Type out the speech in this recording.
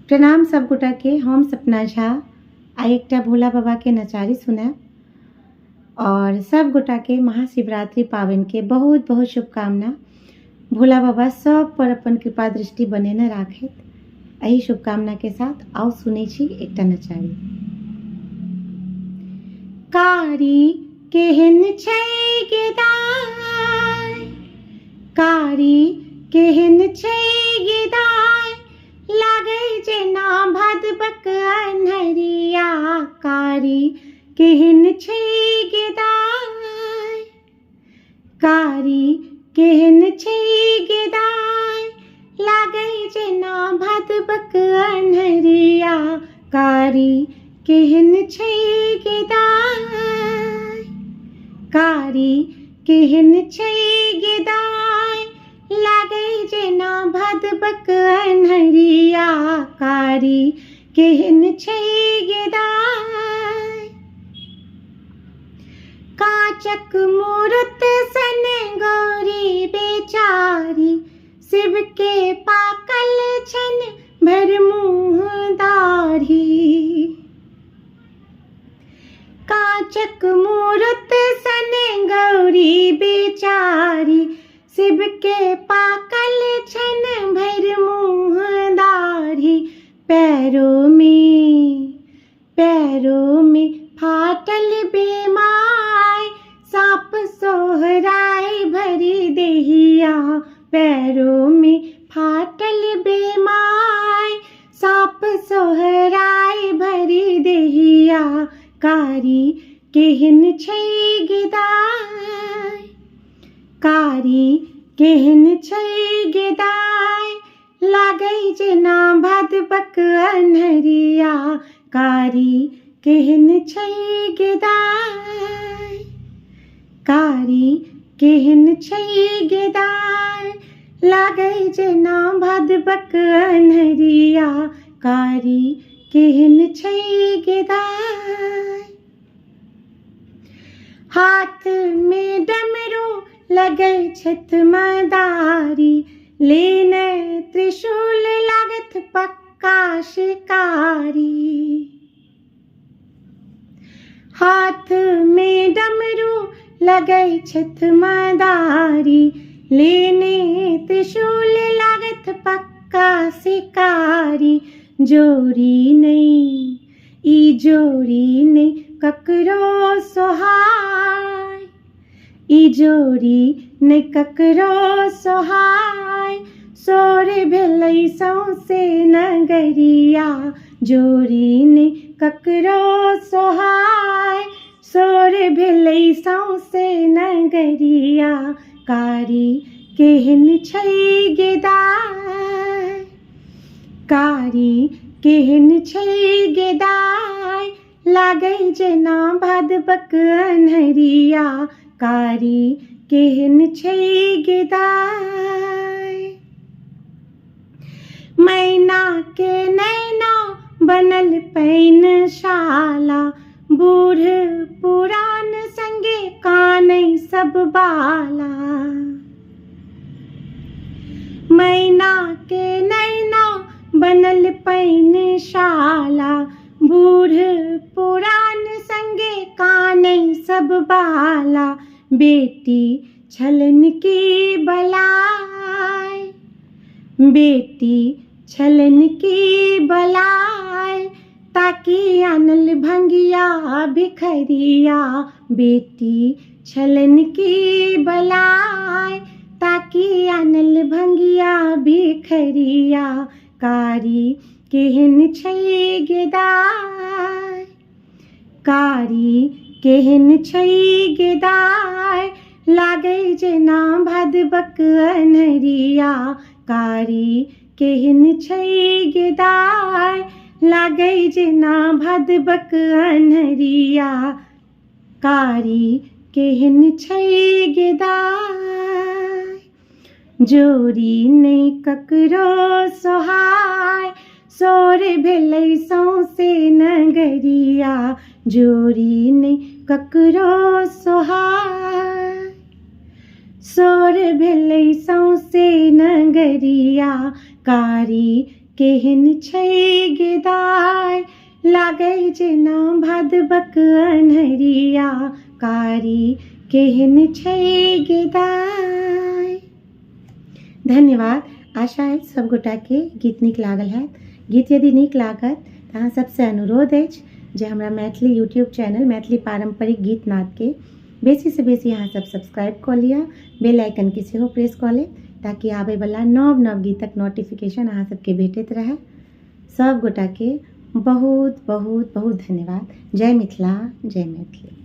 प्रणाम सब गोटा के, हम सपना झा आइ एकटा भोला बाबा के नचारी सुनायब और सब गोटा के महाशिवरात्रि पाबनि के बहुत बहुत शुभकामना। भोला बाबा सब पर अपन कृपा दृष्टि बनेने राखथि, एहि शुभकामना के साथ आउ सुनै छी एकटा नचारी। कारी केहन छै गे दाइ, कारी केहन छै गे दाइ, लागै जेना भादवक अन्हरिया, कारी केहन छै गे दाइ, कारी केहन छै गे दाइ, लागै जेना भादवक अन्हरिया, कारी केहन छै गे दाइ, कारी केहन छै गे दाइ, लागै जेना भादवक अन्हरिया, कारी केहन छै गे दाइ। काचक मूरत सन गौरी बेचारी, शिव के पाकल छन भर मुँह दाढ़ी। काचक मूरत सन गौरी बेचारी, शिव के पाकल छन भर मुँह दाढ़ी। पैरों में पैरों में फाटल बेमाय, साँप सोहराय भरी देहिया। पैरों में फाटल बेमाय, साँप सोहराय भरी देहिया। कारी केहन छै गे दाइ, कारी केहन छै गे दाइ, लागै जेना भादवक अन्हरिया। कारी केहन छै गे दाइ, कारी केहन छै गे दाइ, लागै जेना भादवक अन्हरिया। कारी केहन छै गे दाइ। हाथ में डमरू लगै छथि मदारी, लेने त्रिशूल लागत पक्का शिकारी। हाथ में डमरू लगै छथि मदारी, लेने त्रिशूल लागत पक्का शिकारी। जोड़ी नहि ई जोड़ी नहि ककरो सोहाय, ई जोड़ी नहि ककरो सोहाय। शोर भेलै सौंसे नगरिया, जोड़ी नहि ककरो सोहाय। शोर भेलै सौंसे नगरिया, कारी केहन छै गे दाइ, कारी केहन छै गे दाइ, लागै जेना भादवक अन्हरिया। कारी केहन छै गे दाइ। मैना के नैना बनल पैनशाला, बूढ़ पुरान संगे कानै सब बाला। मैना के नैना बनल पैनशाला, बूढ़ पुरान संगे कानै सब बाला। बेटी छलन की बलाय, बेटी छलन की बलाय, ताकि आनल भंगिया भिखरिया। बेटी छलन की बलाय, ताकि आनल भंगिया भिखरिया। कारी केहन छै गे दाइ, कारी केहन छै गे दाइ, लागै जेना भादवक अन्हरिया। कारी केहन छै गे दाइ, लागै जेना भादवक अन्हरिया। कारी केहन छै गे दाइ, जोड़ी नहि ककरो सोहाय। शोर भेलै सौंसे नगरिया, जोड़ी नहि ककरो सोहाय। शोर भेलै सौंसे नगरिया, कारी केहन छै गे दाइ, लागै जेना भादबक अन्हरिया कारी केहन छै गे दाइ। धन्यवाद। आशा अछि सब गोटाके गीत नीक लागल हैत। गीत यदि नीक लागत तऽ अहाँ सबसँ अनुरोध अछि जे हमरा मैथिली यूट्यूब चैनल मैथिली पारम्परिक गीत नादके बेसीसँ बेसी अहाँ सब सब्सक्राइब कऽ लिअ, बेल आइकनके सेहो प्रेस कऽ लेब ताकि आबैवला नव नव गीतक नोटिफिकेशन अहाँ सबके भेटैत रहए। सब गोटाके बहुत बहुत बहुत धन्यवाद। जय मिथिला, जय मैथिली।